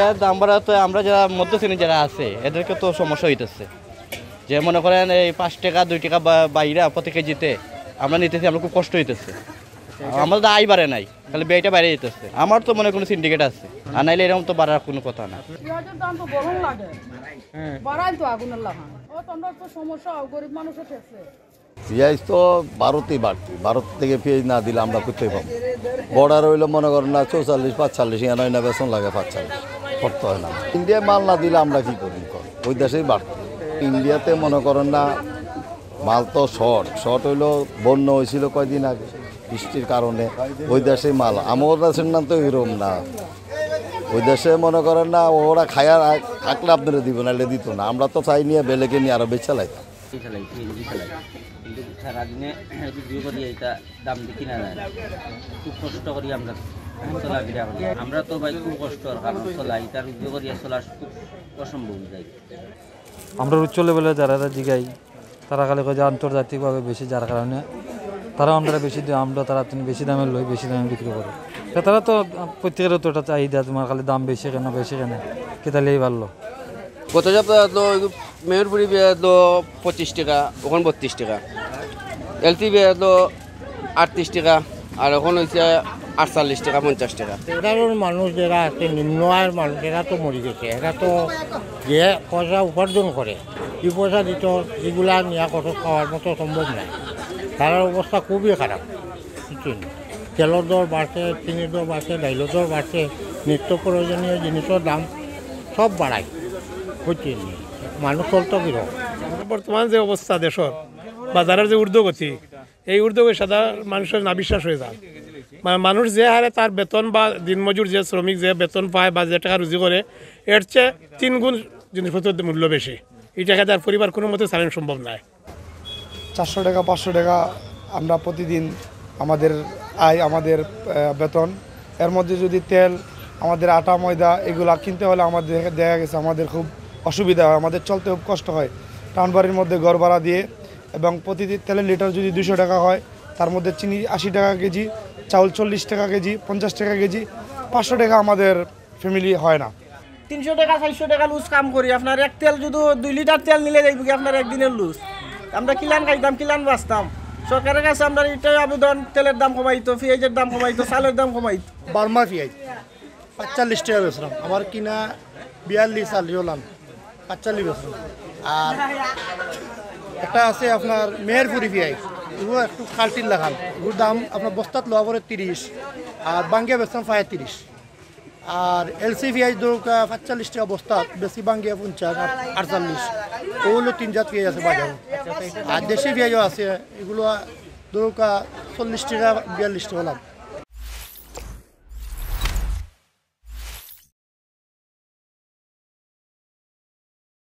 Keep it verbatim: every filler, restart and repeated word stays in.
এর দাম বাড়াতে আমরা যারা মধ্যশ্রেণী যারা আছে, এদেরকে তো সমস্যা হইতেছে। যে মনে করেন, এই পাঁচ টাকা, দুই টাকা বা-, বাইরা প্রতি কেজিতে আমরা নিতেছি, আমরা খুব কষ্ট হইতেছে। আমাদের তো আয় বাড়ে নাই, খালি ব্যয়টা বাইরে যেতেছে। আমার তো মনে হয় কোনো সিন্ডিকেট আছে, আর নাইলে এরকম তো বাড়ার কোনো কথা না। পেঁয়াজের দাম তো গরম লাগে, বাড়াইল তো আগুনের লাখান। ও তো আমরা তো সমস্যা, গরিব মানুষও ঠেকছে। পেঁয়াজ তো ভারতেই বাড়তি, ভারত থেকে পেঁয়াজ না দিলে আমরা কোথায় পাবো? বর্ডার হইলে মনে করেন না চৌচল্লিশ, পাঁচচল্লিশ, ইয়া নয় না বেতন লাগে পাঁচচল্লিশ, করতে হয় না। ইন্ডিয়ায় মাল না দিলে আমরা কি করি? কর, ওই দেশেই বাড়তি। ইন্ডিয়াতে মনে করেন না, মাল তো শর্ট, শর্ট হইলো বন্যা হয়েছিল কয়দিন আগে বৃষ্টির কারণে, ওই দেশেই মাল। আমার দেশের নাম তো এরকম না, ওই দেশে মনে করেন না, ওরা খায়া রাখ-, থাকলে আপনারা দিব, নাহলে দিত না। আমরা তো চাই নিয়ে বেলেকে নিয়ে আরো বেচা লাইতাম। কি চালাই, সিএনজি চালাই, কিন্তু সারাদিনে রুজিও করি, এটা দাম দেখি না যায়। খুব কষ্ট করি আমরা চলাফেরা করি। আমরা তো ভাই খুব কষ্টর কারণ চলাই, এটা রুজিও করিয়া চলা খুব অসম্ভব যায়। আমরা উচ্চ লেভেলে যারা যারা জিগাই, তারা খালি কয় যে আন্তর্জাতিকভাবে বেশি, যার কারণে তারা আমরা বেশি দাম, আমরা তারা তুমি বেশি দামে লই, বেশি দামে বিক্রি করে। ক্রেতারা তো প্রত্যেকের তো একটা চাহিদা, তোমার খালি দাম বেশি কেন, বেশি কেন, কিতা লেই পারলো। গত সপ্তাহে তো মেহেরপুরি পেঁয়াজ তো পঁচিশ টাকা, ওখান বত্রিশ টাকা, এলসি পেঁয়াজ তো আটত্রিশ টাকা, আর এখন হয়েছে আটচল্লিশ টাকা, পঞ্চাশ টাকা। সাধারণ মানুষ যারা আছে, নিম্ন আয়ের মানুষ, এরা তো মরে গেছে। এরা তো যে পয়সা উপার্জন করে, এই পয়সা দিত, এগুলা নিয়ে কত খাওয়ার মতো সম্ভব নয়। তার অবস্থা খুবই খারাপ, বুঝছেন? তেলের দর বাড়ছে, চিনির দর বাড়ছে, ডাইলের দর বাড়ছে, নিত্য প্রয়োজনীয় জিনিসের দাম সব বাড়ায়, বুঝছেন? মানুষ চলতো কীরকম? বর্তমান যে অবস্থা দেশের, বাজারের যে ঊর্ধ্বগতি, এই ঊর্ধ্বগতি সাধারণ মানুষের না বিশ্বাস হয়ে যায়। মা-, মানুষ যে হারে তার বেতন বা দিনমজুর যে শ্রমিক যে বেতন পায় বা যে টাকা রুজি করে, এর চেয়ে তিন গুণ জিনিসপত্রের মূল্য বেশি। এই টাকা তার পরিবার কোনো মতে চালানো সম্ভব নয়। চারশো টাকা, পাঁচশো টাকা আমরা প্রতিদিন আমাদের আয়, আমাদের, আহ, বেতন। এর মধ্যে যদি তেল, আমাদের আটা, ময়দা এগুলা কিনতে হলে আমাদের দেখা, দেখা গেছে আমাদের খুব অসুবিধা হয়, আমাদের চলতে খুব কষ্ট হয়। টাউনবাড়ির মধ্যে ঘর ভাড়া দিয়ে এবং প্রতিদিন তেলের লিটার যদি দুশো টাকা হয়, তার মধ্যে চিনি আশি টাকা কেজি, চাউল চল্লিশ টাকা কেজি, পঞ্চাশ টাকা কেজি, পাঁচশো টাকা আমাদের ফ্যামিলি হয় না। তিনশো টাকা, চারশো টাকা লুজ কাম করি। আপনার এক তেল যদি দুই লিটার তেল নিলে যাইব কি আপনার একদিনের লুজ? আমরা কিলান খাইতাম, কিলান বাঁচতাম। সরকারের কাছে আমরা এটাই আবেদন, তেলের দাম কমাইতো, পেঁয়াজের দাম কমাইতো, চালের দাম কমাইতো। বার্মা পেঁয়াজ পাঁচচল্লিশ টাকা বেচলাম, আমার কিনা বিয়াল্লিশ, চাল্লিশ হলাম, পাঁচচল্লিশ বেচলাম। আর একটা আছে আপনার মেহেরপুরি পেঁয়াজ, এগুলো একটু কালটির লাখান, এগুলোর দাম আপনার বস্তাত লওয়া পড়ে তিরিশ, আর বাঙ্গিয়া বেচলাম পঁয়ত্রিশ। আর এলসি পেঁয়াজ ধরুকা পাঁচচল্লিশ টাকা বস্তা, বেশি বাঙ্গিয়া পঞ্চাশ আর আটচল্লিশ। ও হলো তিন জাত পেঁয়াজ আছে বাজারে। আর দেশি পেঁয়াজও আছে, এগুলো ধরুকা চল্লিশ টাকা, বিয়াল্লিশ টাকা লাভ।